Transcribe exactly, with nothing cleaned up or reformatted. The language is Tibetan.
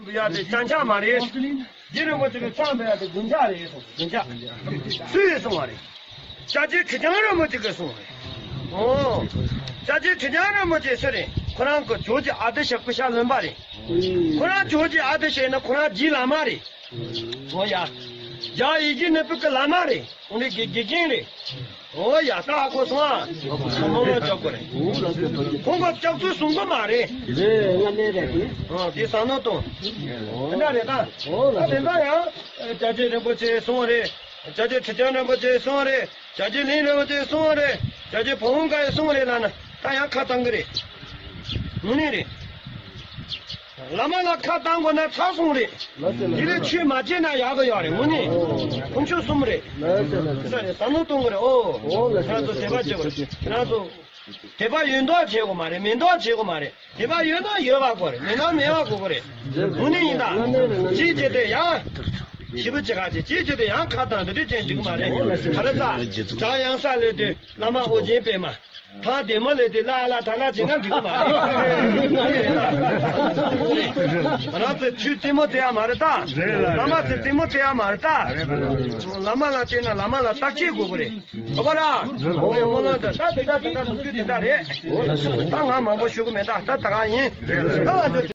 ཡ་དེ་ཅང་ཅང་མ་རེད། རྗེ་རིན་པོ་ཆེ་གི་ཕྱག་འབུལ་ཡ་དེ་རྒྱུན་ཆགས་རེད་གསུངས། རྒྱུན་ཆགས། སུས་གསུངས་པ་རེད། སྐྱབས་རྗེ་ཁྲི་བྱང་རིན་པོ་ཆེ་གིས་གསུངས་པ་རེད། ཨོ། སྐྱབས་རྗེ་ཁྲི་བྱང་རིན་པོ་ཆེ་སུ་རེད། ཁོ་རང་གི་ཇོ་བོ་རྗེ་ཨ་ཏི་ཤ་སྐུ་ཤ་ལོན་པ་རེད། ཁོ་རང་ཇོ་བོ་རྗེ་ཨ་ཏི་ཤ་ཡིན་ན་ཁོ་རང་རྗེ་བླ་མ་རེད། ཨོ་ཡ། རྒྱ་ཡིག་གི་ནི་བོད་ཀྱི་བླ་མ་རེད། ཨོ་ནི་དགེ་དགེ་རྒན་རེད། ཨོ་ཡ། ད་ཧ་གོ་སོང་ཨ། མོ་མོ་ཅོག་གོ་རེད། ཁོང་གི་སྐྱབས་ཚུལ་གསུང་གི་མ་རེད། རེད། ང་ནས་རེད། ཨོ་དེ་བསམ་བློ་གཏོང་། དེ་འདྲ་རེད་ད། ཨོ་ད་དེ་འདྲ་ཡང་། སྐྱབས་རྗེ་རིན་པོ་ཆེ་གསུང་རེད། སྐྱབས་རྗེ་ཁྲི་བྱང་རིན་པོ་ཆེ་གསུང་རེད། སྐྱབས་རྗེ་གླིང་རིན་པོ་ཆེ་གསུང་རེད། སྐྱབས་རྗེ་ཕ་བོང་ཁ་ཡི་གསུང་རེད་ལབ་ན་ད་ཡང་ཁ་བཏང་གི་རེད། དངོས་གནས་རེད། བླ་མ་ལ་ཁ་བཏང་དགོས་ན་ཚར་སོང་རེད། དེ་ལས་ཆོས་མ་བྱས་ན་ཡག་གི་ཡོད་རེད། དངོས་གནས་དཀོན་མཆོག་གསུམ་རེད། ས་རེད་བསམ་བློ་གཏོང་གི་རེད། ཨོ། ཁྱེད་རང་ཚོ་དད་པ་བྱེད་དགོས་རེད། ཁྱེད་རང་ཚོ་དད་པ་ཡོད་མདོག་བྱེད་དགོས་མ་རེད། མེད་མདོག་བྱེད་དགོས་མ་རེད། དད་པ་ཡོད་ན་ཡོད་པ་དགོས་རེད། མེད་ན་མེད་པ་དགོས་དགོས་རེད། དངོས་གནས་ཡིན་ད། ཅིའི་ཕྱིར་དེ་ཡང་། ཞིབ་པོ་བྱེད་ཁ་ཅིག་ཅིའི་ཕྱིར་དེ་ཡང་ཁ་བཏང་འདི་འདྲ་ཅན་འགྲིག་གི་མ་རེད། ག་རེ་ཟ། བྱ་ཡང་ས་ལས་དེ་བླ་མ་ཨོ་རྒྱན་པད་མ། ཐང་བདེ་མོ་ལས་དེ་ལ་ལ་ད་ལ་བྱེད་ན་འགྲིག་གི་མ་རེད། ང་རང་ཚོས་ཆོས་རྩེད་མོ་རྩེ་ཡ་མ་རེད་ད། བླ་མ་ཚོས་རྩེད་མོ་རྩེ་ཡ་མ་རེད་ད། བླ་མ་ལ་བརྟེན་ན་བླ་མ་ལ་བརྟག་དཔྱད་དགོས་ཀྱི་རེད། གོ་བ་ར། ཨོ་ཡ་སྨོན་ལམ་དང་ད་དེ་འདྲ་དེ་འདྲ་ལོ་རྒྱུས་དེ་འདྲ་རེད། ད་ང་མང་པོ་ཞུ་གི་མེད་ད། ད་ད་ག་ཡིན། ད་ང་ཚོ།